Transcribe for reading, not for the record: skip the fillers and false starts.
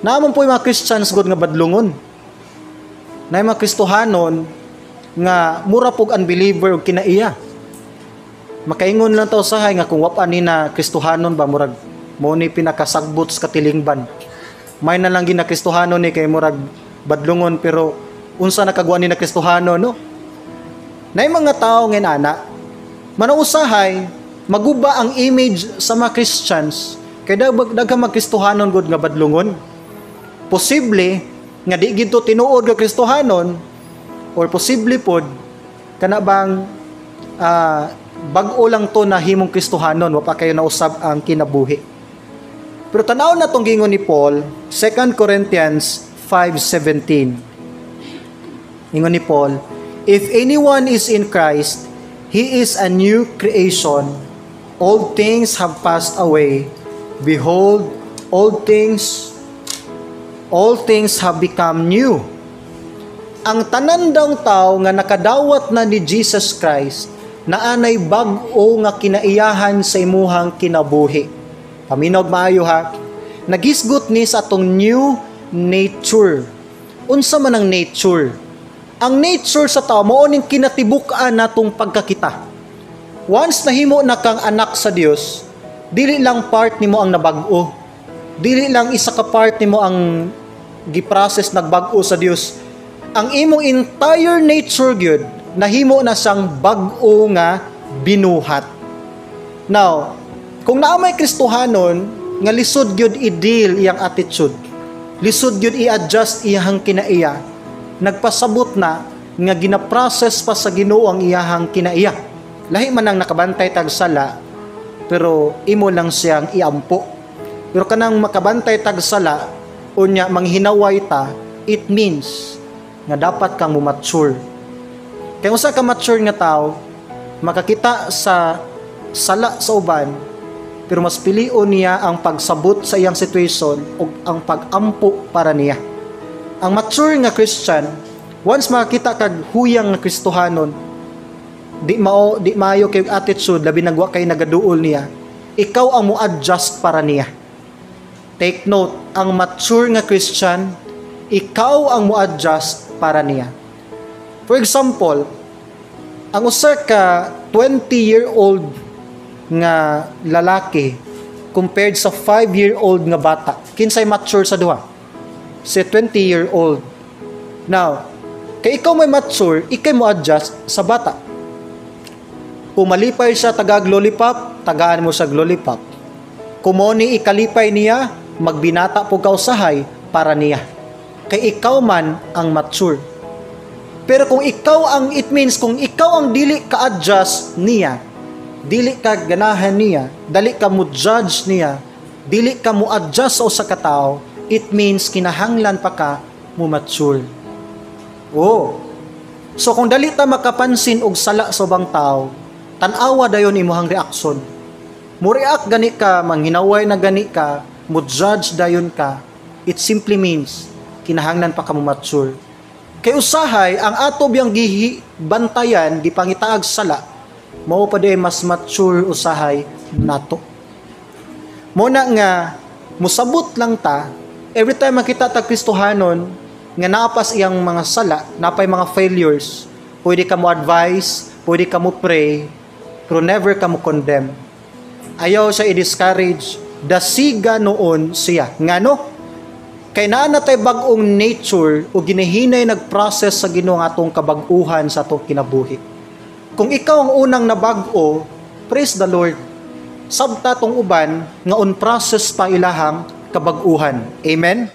Naa man poy mga Christians gud nga badlungon. Naa mga Kristohanon nga mura pog unbeliever og kinaiya. Makaingon lang ta usahay nga kung wa pa ni na Kristohanon ba, murag mo ni pinakasagbot sa katilingban. May na lang gina Kristohanon ni kay murag badlungon, pero unsa nakagwa ni na Kristohanon, no? Nay mga tao ngayon ana, manausahay maguba ang image sa mga Christians kay daghang mga Kristohanon gud nga badlungon. Posible nga di gid to tinuod nga Kristohanon or posible pod kana bang bag-o lang to na himong Kristohanon, wa pa kayo nausab ang kinabuhi. Pero tanaw na tong gingon ni Paul, 2 Corinthians 5:17. Ingon ni Paul, "If anyone is in Christ, he is a new creation. Old things have passed away. Behold, all things have become new." Ang tanan daw tao nga nakadawat na ni Jesus Christ, naanay bag-o nga kinaiyahan sa imuhang kinabuhi. Paminaw maayo ha. Nagisgot ni sa atong new nature. Unsa man ang nature? Ang nature sa tao mao ning kinatibuk-an natong pagkakita. Once nahimo na kang anak sa Dios, dili lang part nimo ang nabag-o. Dili lang isa ka part nimo ang gi-process nagbag-o sa Dios. Ang imong entire nature gyud nahimo na siyang bag-o nga binuhat. Now, kung naa may Kristohanon nga lisod gyud i-deal iyang attitude, lisod gyud i-adjust iyang kinaiya, nagpasabot na nga gina-process pa sa Ginoo ang iyahang kinaiya. Lahi man ang nakabantay tag sala, pero imo lang siyang iampo. Pero kanang makabantay tag sala, unya manghinaway ta, it means nga dapat kang mumature. Kaya usa ka mature nga tao, makakita sa sala sa uban, pero mas pilion niya ang pagsabot sa iyang situation o ang pagampo para niya. Ang mature nga Christian, once makakita kag huyang nga Kristohanon, di mao di maayo kay attitude, labi nagwa kay nagaduol niya, ikaw ang mo-adjust para niya. Take note, ang mature nga Christian, ikaw ang mo-adjust para niya. For example, ang usa ka 20-year-old nga lalaki compared sa 5-year-old nga bata, kinsay mature sa duha? Si 20-year-old. Now, kay ikaw may mature, ikay mo adjust sa bata. Kung malipay siya tagag lollipop, tagaan mo sa lollipop. Kung mo ni ikalipay niya, magbinata po ka usahay para niya. Kay ikaw man ang mature. Pero kung ikaw ang, it means kung ikaw ang dili ka-adjust niya, dili ka ganahan niya, dali ka mo judge niya, dili ka mo adjust sa usa ka tawo, it means kinahanglan pa ka mo mature. Oh. So kung dali ta makapansin og sala sa ubang tao, tan-awa dayon imuhang reaksyon. Mo react gani ka, manghinaway na gani ka, mo judge dayon ka, it simply means kinahanglan pa ka mo mature. Kay usahay ang ato biyang gibantayan, gipangitaag sala, mao pa diay mas mature usahay nato. Mo na nga musabot lang ta every time makita ta Kristohanon nga naapas iyang mga sala, napay mga failures, pwede ka mo advise, pwede ka mo pray, pero never ka mo condemn. Ayaw siya i-discourage, dasiga noon siya. Ngano? Kay naa na tay bag-ong nature o ginihinay nag-process sa Ginoo ang atong kabag-uhan sa atong kinabuhi. Kung ikaw ang unang nabag-o, praise the Lord. Sabta tong uban nga on process pa ilahang kabag-uhan. Amen?